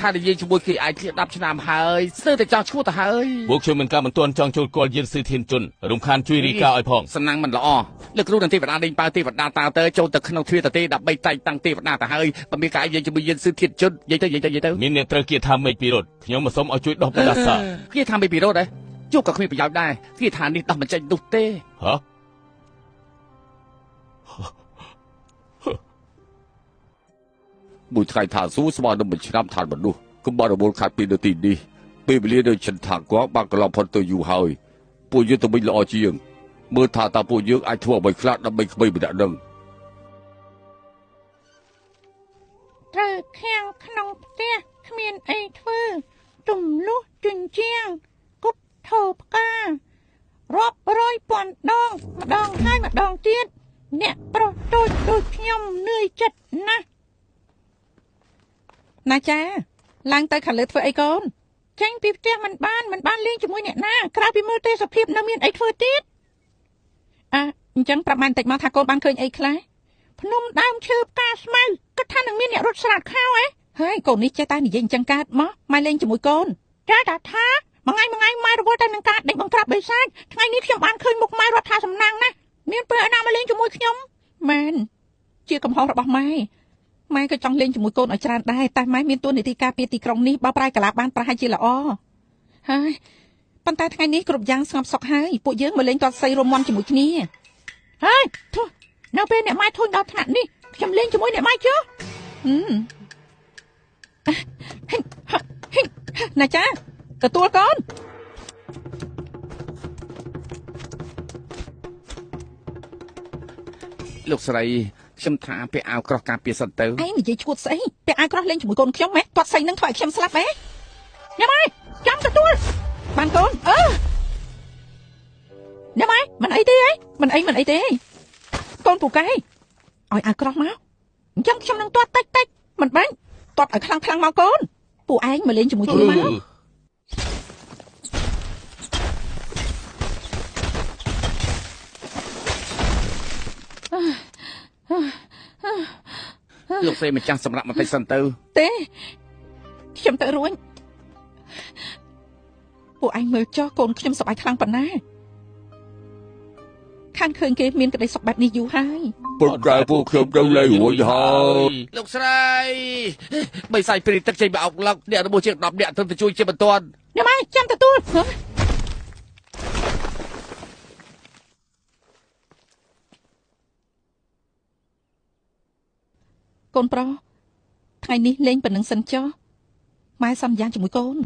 ខាននិយាយជាមួយគេឯងគ្នា10ឆ្នាំហើយស្ទើរតែចង់ឈួតទៅហើយ ពួកខ្ញុំមិនការមិនទាន់ចង់ចូលគាល់យានស៊ឺធានជនរំខានជួយរីកាឲ្យផង សំណាងមិនល្អលោកគ្រូនិងទេវតាលេងប៉ៅទេវតាតើទៅចូលទៅក្នុងទ្វារតទេដើម្បីតែងតាំងទេវតាទៅហើយបើមានការនិយាយជាមួយយានស៊ឺធានជននិយាយទៅនិយាយទៅនិយាយទៅ មានអ្នកត្រូវគៀថាមេឃពិរុទ្ធខ្ញុំមកសុំឲ្យជួយដោះបណ្ដាសា គេថាមេពិរុទ្ធហ៎ជួបក៏គ្មានប្រយោជន៍ដែរគេថានេះដោះមិនចេញនោះទេ ហ៎ មួយថ្ងៃថាសួរស្មើនឹងមួយឆ្នាំឋានមនុស្សកុំបរវល់ខាត់ពីនៅទីនេះពេលវេលានៅចិនថាគងបានកន្លងផុតទៅយូរហើយពួកយើងទៅវិញល្អជាងមើលថាតើពួកយើងអាចធ្វើអ្វីខ្លះដើម្បីក្មេងម្នាក់នឹង ត្រូវខាំងក្នុងផ្ទះគ្មានអីធ្វើទំលុះជញ្ជាំងគប់ថោផ្ការាប់រយពាន់ដងម្ដងហើយម្ដងទៀតអ្នកប្រុសតូចដូចខ្ញុំនឿយចិត្តណាស់ ណាចាឡើងទៅខាងលើធ្វើអីកូន ចេញពីផ្ទះមិនបានមិនបានលេងជាមួយអ្នកណាក្រៅពីមើលទេសភាពនៅមានអីធ្វើទៀត អើអញ្ចឹងប្រាប់ម៉ែបន្តិចមកថាកូនបានឃើញអីខ្លះ ភ្នំដើមឈើផ្កាស្មៅគិតថានឹងមានអ្នករត់ស្រាតខោហ៎ ហើយកូននេះចេះតែនិយាយអញ្ចឹងកើតមកម៉ែលេងជាមួយកូន ចាតាថាមួយថ្ងៃមួយថ្ងៃម៉ែរវល់តែនឹងការដេញបង្ក្រាបបិសាចថ្ងៃនេះខ្ញុំបានឃើញមុខម៉ែរដ្ឋាសំណាងណាស់មានពេលឯណាមកលេងជាមួយខ្ញុំ មែនជាកំហុសរបស់ម៉ែម៉ែក៏ចង់លេងជាមួយកូនឲ្យច្រើនដែរតែម៉ែមានតួនាទីការពារទីក្រុងនេះបើប្រែកាឡាបានប្រហែលជាល្អហើយប៉ុន្តែថ្ងៃនេះគ្រប់យ៉ាងស្ងប់សុខហើយពួកយើងមកលេងទាត់សីរួមមន់ជាមួយគ្នា ហើយធុះនៅពេលអ្នកម៉ែធុញដល់ថ្នាក់នេះខ្ញុំលេងជាមួយអ្នកម៉ែចុះ ណាចាទទួលកូន លោកស្រីខ្ញុំថាពាក់អាវក្រោះការពារសិនទៅ ឯងនិយាយឈួតស្អីពាក់អាវក្រោះលេងជាមួយកូនខ្ញុំហ៎ទាត់សីនឹងធ្វើឲ្យខ្ញុំស្លាប់ហ៎ អ្នកម៉ែចាំទទួល បានកូនអឺ អ្នកម៉ែមិនអីទេហ៎ មិនអីមិនអីទេកូនពូកែឲ្យអាវក្រោះមក អញ្ចឹងខ្ញុំនឹងទាត់តិចតិច មិនបាច់ទាត់ឲ្យខ្លាំងខ្លាំងមកកូនពួកឯងមកលេងជាមួយគ្នាមក លោកស្រីម្ចាស់សម្រាប់បន្តិចសិនទៅ ទេខ្ញុំទៅរួចពួកឯងមើលចុះកូនខ្ញុំសប្បាយខ្លាំងប៉ុណ្ណាខានឃើញគេមានក្តីសុខបែបនេះយូរហើយ ប៉ុន្តែពួកខ្ញុំទៅលេងរួចហើយ លោកស្រីបីសាយព្រីទឹកចេញមកអុកឡុកអ្នករបួសជាង10នាក់ទៅជួយជាបន្ទាន់ អ្នកម៉ែចាំទទួល កូនប្រុសថ្ងៃនេះលេងប៉ុណ្ណឹងសិនចុះម៉ែសន្យាជាមួយកូន